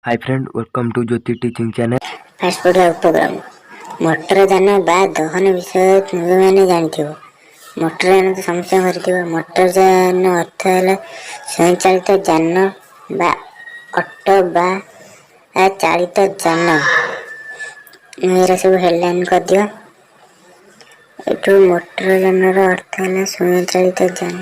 Hi friend, welcome to Jyoti Teaching Channel. First ପଢ଼ିବା ଉପକ୍ରମ। ମଟର ଯାନ ବା ଦହନ ବିଷୟ ତୁମେମାନେ ଜାଣିଥିବ। ମଟର ଯାନ ତ ସମସ୍ତଙ୍କ ଘରେ ଥିବ। ମଟର ଯାନ ଅର୍ଥ ହେଲା ସ୍ୱୟଂଚାଳିତ ଯାନ ବା ଅଟୋ ବା ଚାଳିତ ଯାନ। ଏରା ସବୁ ହେଡ଼ଲାଇନ୍ କରିଦିଅ ଏଠୁ। ମଟର ଯାନର ଅର୍ଥ ହେଲା ସ୍ୱୟଂଚାଳିତ ଯାନ।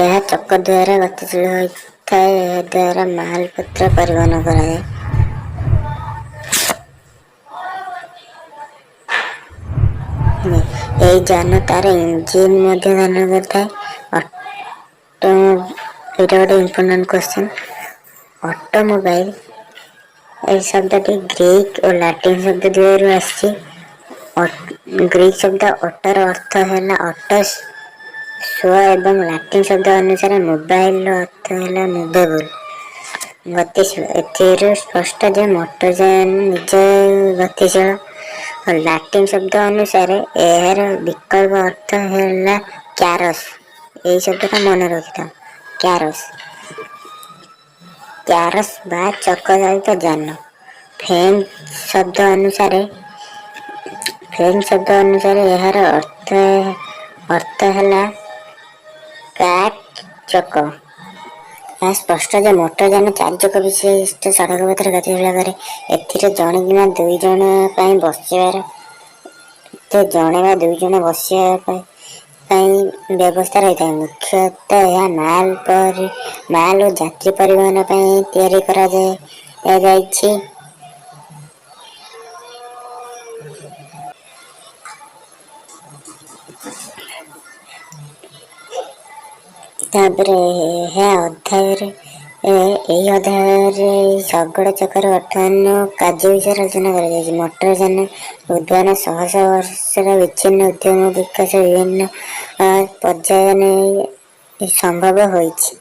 ଏହା ଚକ ଦ୍ୱାରା ଗତିଶୀଳ ହୋଇଥାଏ। ଏହା ଦ୍ୱାରା ମାଲପତ୍ର ପରିବହନ କରାଯାଏ। ଏହି ଯାନ ତାର ଇଞ୍ଜିନ୍ ମଧ୍ୟ ଧାରଣ କରିଥାଏ। ଅଟୋ, ଏଇଟା ଗୋଟେ ଇମ୍ପୋର୍ଟାଣ୍ଟ କ୍ୱେଶ୍ଚନ୍। ଅଟୋମୋବାଇଲ, ଏହି ଶବ୍ଦଟି ଗ୍ରୀକ୍ ଓ ଲାଟିନ୍ ଶବ୍ଦ ଦ୍ୱୟରୁ ଆସିଛି। ଗ୍ରୀକ୍ ଶବ୍ଦ ଅଟୋର ଅର୍ଥ ହେଲା ଅଟୋସ୍, ସ୍ୱ ଏବଂ ଲାଟିନ୍ ଶବ୍ଦ ଅନୁସାରେ ମୋବାଇଲର ଅର୍ଥ ହେଲା ମୁଭେବୁଲ୍, ଗତିଶୀଳ। ଏଥିରୁ ସ୍ପଷ୍ଟ ଯେ ମୋଟରଯାନ ନିଜେ ଗତିଶୀଳ। ଲାଟିନ୍ ଶବ୍ଦ ଅନୁସାରେ ଏହାର ବିକଳ୍ପ ଅର୍ଥ ହେଲା କ୍ୟାରସ୍। ଏଇ ଶବ୍ଦଟା ମନେ ରଖିଥାଅ, କ୍ୟାରସ୍, କ୍ୟାରସ୍ ବା ଚକ ଚାଳିତ ଯାନ। ଫ୍ରେଞ୍ଚ ଶବ୍ଦ ଅନୁସାରେ ଏହାର ଅର୍ଥ ହେଲା କାର୍ଟ ଚକ। ଏହା ସ୍ପଷ୍ଟ ଯେ ମୋଟର ଯାନ ଚାରି ଚକ ବିଶିଷ୍ଟ ସଡ଼କ ପଥରେ ଗତିଶୀଳ କରେ। ଏଥିରେ ଜଣେ କିମ୍ବା ଦୁଇ ଜଣ ପାଇଁ ବସିବାର, ଜଣେ ବା ଦୁଇ ଜଣ ବସିବା ପାଇଁ ବ୍ୟବସ୍ଥା ରହିଥାଏ। ମୁଖ୍ୟତଃ ଏହା ମାଲ ଓ ଯାତ୍ରୀ ପରିବହନ ପାଇଁ ତିଆରି କରାଯାଇଛି। ତାପରେ ଏହା ଅଧ୍ୟାୟରେ ଏହି ଅଧ୍ୟାୟରେ ଶଗଡ଼ ଚକର ଗଠନ କାର୍ଯ୍ୟ ବିଷୟରେ ଆଲୋଚନା କରାଯାଇଛି। ମଟର ଯାନ ଉଦ୍ଭାବନ ଶହ ଶହ ବର୍ଷର ବିଚ୍ଛିନ୍ନ ଉଦ୍ୟମ, ବିକାଶ, ବିଭିନ୍ନ ପର୍ଯ୍ୟାୟ ନେଇ ସମ୍ଭବ ହୋଇଛି।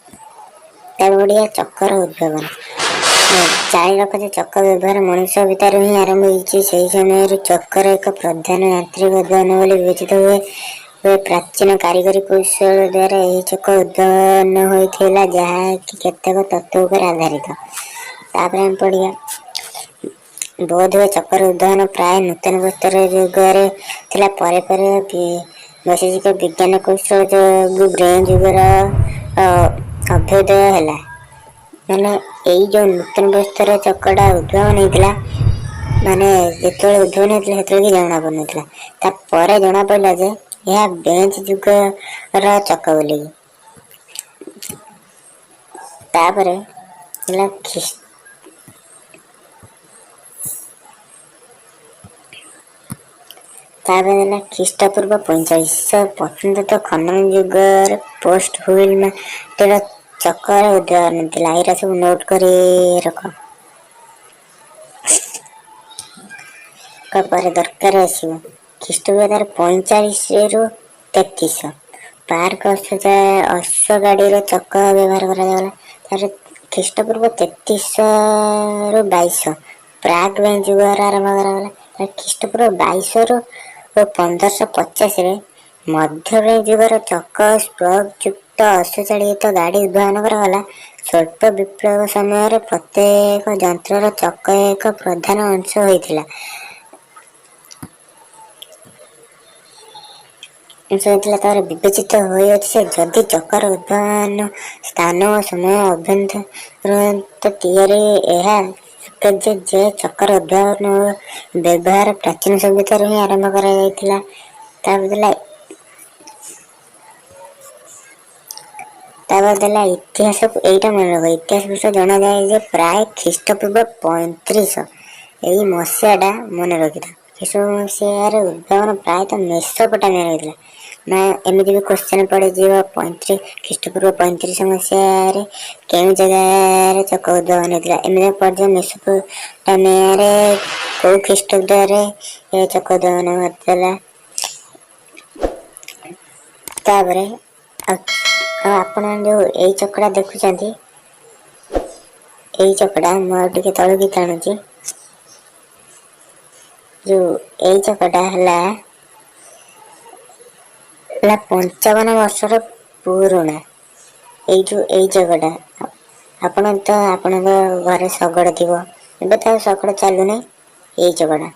ତାପରେ ଚକର ଉଦ୍ଭାବନ। ଜାଣି ରଖ ଯେ ଚକ ବ୍ୟବହାର ମଣିଷ ଭିତରୁ ହିଁ ଆରମ୍ଭ ହୋଇଛି। ସେହି ସମୟରୁ ଚକର ଏକ ପ୍ରଧାନ ଯାନ୍ତ୍ରିକ ଉଦ୍ଭାବନ ବୋଲି ବିବେଚିତ ହୁଏ। ପ୍ରାଚୀନ କାରିଗରୀ କୌଶଳ ଦ୍ୱାରା ଏହି ଚକ ଉଦ୍ଭାବନ ହୋଇଥିଲା, ଯାହାକି କେତେକ ତତ୍ତ୍ୱ ଉପରେ ଆଧାରିତ। ତାପରେ ଆମେ ପଢ଼ିବା, ବୋଧହୁଏ ଚକର ଉଦ୍ଭାବନ ପ୍ରାୟ ନୂତନ ପ୍ରସ୍ତର ଯୁଗରେ ଥିଲା। ପରେ ପରେ ବୈଷୟିକ ବିଜ୍ଞାନ କୌଶଳ ଯୋଗୁଁ ବ୍ରୋଞ୍ଜ ଯୁଗର ଅଭ୍ୟୁଦୟ ହେଲା। ମାନେ ଏଇ ଯେଉଁ ନୂତନ ପ୍ରସ୍ତର ଚକଟା ଉଦ୍ଭାବନ ହେଇଥିଲା, ମାନେ ଯେତେବେଳେ ଉଦ୍ଭାବନ ହେଇଥିଲା, ସେତେବେଳେ ଜଣା ପଡୁନଥିଲା। ତାପରେ ଜଣା ପଡ଼ିଲା ଯେ ଏହା ବ୍ରୋଞ୍ଜ ଯୁଗର ଚକ ବୋଲିକି। ତାପରେ ହେଲା ତାପରେ ହେଲା ଖ୍ରୀଷ୍ଟପୂର୍ବ 4500 ପ୍ରତ୍ନତତ୍ତ୍ୱ ଖନନ ଯୁଗରେ ପୋଷ୍ଟ ହୁଇଲ୍ ମାଟିର ଚକର ଉଦ୍ଭାବନ ଥିଲା। ଏଇଟା ସବୁ ନୋଟ୍ କରି ରଖ, ପରେ ଦରକାର ଆସିବ। ଖ୍ରୀଷ୍ଟପୂର୍ବ ତାର 45ରୁ 3300 ପାର୍କ ଅଶ୍ୱ ଗାଡ଼ିର ଚକ ବ୍ୟବହାର କରାଯାଉଥିଲା। ତାପରେ ଖ୍ରୀଷ୍ଟପୂର୍ବ 3300ରୁ 2200 ପ୍ରାକ୍ ବ୍ରୋଞ୍ଜ ଯୁଗର ଆରମ୍ଭ କରାଗଲା। ତାପରେ ଖ୍ରୀଷ୍ଟପୂର୍ବ 2200ରୁ 1550ରେ ମଧ୍ୟ ବ୍ରୋଞ୍ଜ ଯୁଗର ଚକ ସ୍ପୋକ ଯୁକ୍ତ ଅଶ୍ୱଚାଳିତ ଗାଡ଼ି ଉଦ୍ଭାବନ କରାଗଲା। ସ୍ୱଳ୍ପ ବିପ୍ଳବ ସମୟରେ ପ୍ରତ୍ୟେକ ଯନ୍ତ୍ରର ଚକ ଏକ ପ୍ରଧାନ ଅଂଶ ହୋଇଥିଲା। ତାପରେ ବିବେଚିତ ହୋଇଅଛି ଯେ ଯଦି ଚକର ଉଦ୍ଭାବନ ସ୍ଥାନ ଓ ସମୟ ଅଭ୍ୟନ୍ତରୀଣ ତିଆରି, ଏହା ସ୍ୱୀକାର୍ଯ୍ୟ ଯେ ଚକର ଉଦ୍ଭାବନ ଓ ବ୍ୟବହାର ପ୍ରାଚୀନ ସଭ୍ୟତାରୁ ହିଁ ଆରମ୍ଭ କରାଯାଇଥିଲା। ତାପରେ ଥିଲା ଇତିହାସକୁ, ଏଇଟା ମନେ ରଖ, ଇତିହାସ ବିଷୟ ଜଣାଯାଏ ଯେ ପ୍ରାୟ ଖ୍ରୀଷ୍ଟପୂର୍ବ 3500, ଏଇ ମସିହାଟା ମନେ ରଖିଥା, ଖ୍ରୀଷ୍ଟପୂର୍ବ ମସିହାରେ ଉଦ୍ଭାବନ ପ୍ରାୟତଃ ମେସୋପଟାମିଆରେ ହୋଇଥିଲା ନା। ଏମିତି ବି କ୍ୱେଶ୍ଚନ୍ ପଡ଼ିଯିବ, ଖ୍ରୀଷ୍ଟପୂର୍ବ 35 ମସିହାରେ କେଉଁ ଜାଗାରେ ଚକ ଉଦ୍ଭାବନ ହୋଇଥିଲା? ଏମିତି ପଡ଼ିଯିବ, ମେସୋପଟାମିଆରେ କେଉଁ ଖ୍ରୀଷ୍ଟାବ୍ଦରେ ଚକ ଉଦ୍ଭାବନ କରିଥିଲା? ତାପରେ ଆଉ ଆଉ ଆପଣ ଯେଉଁ ଏଇ ଚକଟା ଦେଖୁଛନ୍ତି, ଏଇ ଚକଟା ମୁଁ ଆଉ ଟିକେ ତଳକୁ ଟାଣୁଛି, ଯେଉଁ ଏଇ ଚକଟା ହେଲା ହେଲା 55 ବର୍ଷର ପୁରୁଣା। ଏଇ ଯେଉଁ ଏଇ ଚକଟା, ଆପଣ ତ ଆପଣଙ୍କ ଘରେ ଶଗଡ଼ ଥିବ, ଏବେ ତ ଆଉ ଶଗଡ଼ ଚାଲୁନାହିଁ। ଏଇ ଚକଟା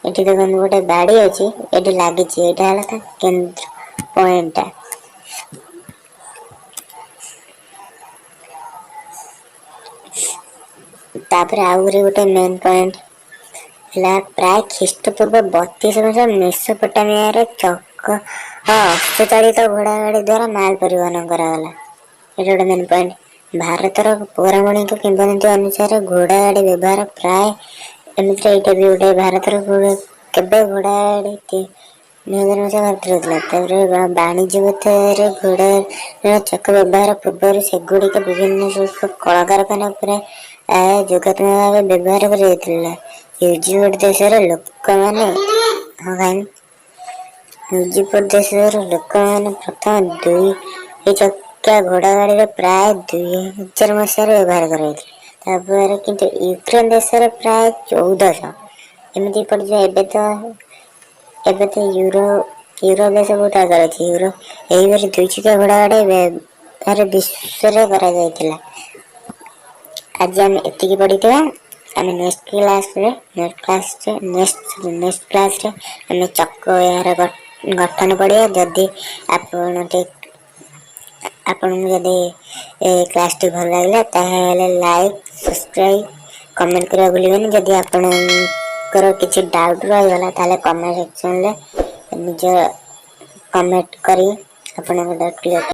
ଏଠି ଦେଖନ୍ତୁ, ଗୋଟେ ବାଡ଼ି ଅଛି, ଏଠି ଲାଗିଛି। ଏଇଟା ହେଲା ତା କେନ୍ଦ୍ର ପଏଣ୍ଟଟା। ତାପରେ ଆହୁରି ଗୋଟେ ମେନ୍ ପଏଣ୍ଟ ହେଲା, ପ୍ରାୟ ଖ୍ରୀଷ୍ଟପୂର୍ବ 32 ବର୍ଷ ମେସୋପଟାମିଆରେ ଚକ ଅଶ୍ୱଚାଳିତ ଘୋଡ଼ା ଗାଡ଼ି ଦ୍ୱାରା ମାଲ ପରିବହନ କରାଗଲା। ଏଇଟା ଗୋଟେ ମେନ୍ ପଏଣ୍ଟ। ଭାରତର ପୌରାଣିକ କିମ୍ବଦନ୍ତୀ ଅନୁସାରେ ଘୋଡ଼ା ଗାଡ଼ି ବ୍ୟବହାର ପ୍ରାୟ ଏମିତିରେ ଏଇଟା ବି ଗୋଟେ ଭାରତର କେବେ ଘୋଡ଼ା ଗାଡ଼ି 2000 ମସିହା ଭାରତରେ ହେଉଥିଲା। ତାପରେ ବାଣିଜ୍ୟ ପଥରେ ଘୋଡ଼ାର ଚକ ବ୍ୟବହାର ପୂର୍ବରୁ ସେଗୁଡ଼ିକ ବିଭିନ୍ନ ଶିଳ୍ପ କଳକାରଖାନା ଉପରେ ଯୋଗାତ୍ମକ ଭାବେ ବ୍ୟବହାର କରାଯାଇଥିଲା। ଇଜିପ୍ଟ ଦେଶର ଲୋକମାନେ, ହଁ ଭାଇ, ଇଜିପ୍ଟ ଦେଶର ଲୋକମାନେ ପ୍ରଥମ ଦୁଇ ଚକିଆ ଘୋଡ଼ା ଗାଡ଼ିରେ ପ୍ରାୟ 2000 ମସିହାରେ ବ୍ୟବହାର କରାଯାଇଥିଲା। ତାପରେ କିନ୍ତୁ ୟୁକ୍ରେନ ଦେଶରେ ପ୍ରାୟ 1400 ଏମିତି ପଡ଼ିଯିବ। ଏବେ ତ ୟୁରୋପ ଦେଶ ବହୁତ ଆଗରେ ଅଛି। ଏହିପରି ଦୁଇ ଚକିଆ ଘୋଡ଼ା ଗାଡ଼ି ବ୍ୟବହାର ବିଶ୍ୱରେ କରାଯାଇଥିଲା। ଆଜି ଆମେ ଏତିକି ପଢ଼ିଥିବା। ଆମେ ନେକ୍ସଟ କ୍ଲାସରେ ଆମେ ଚକ ଏହାର ଗଠନ ପଢ଼ିବା। ଯଦି ଆପଣ ଆପଣଙ୍କୁ ଯଦି ଏ କ୍ଲାସଟି ଭଲ ଲାଗିଲା, ତାହେଲେ ଲାଇକ୍, ସବସ୍କ୍ରାଇବ୍, କମେଣ୍ଟ କରିବା ଭୁଲିବେନି। ଯଦି ଆପଣଙ୍କର କିଛି ଡାଉଟ୍ ରହିଗଲା, ତାହେଲେ କମେଣ୍ଟ ସେକ୍ସନରେ ନିଜ କମେଣ୍ଟ କରି ଆପଣଙ୍କ ଡାଉଟ୍ କ୍ଲିୟର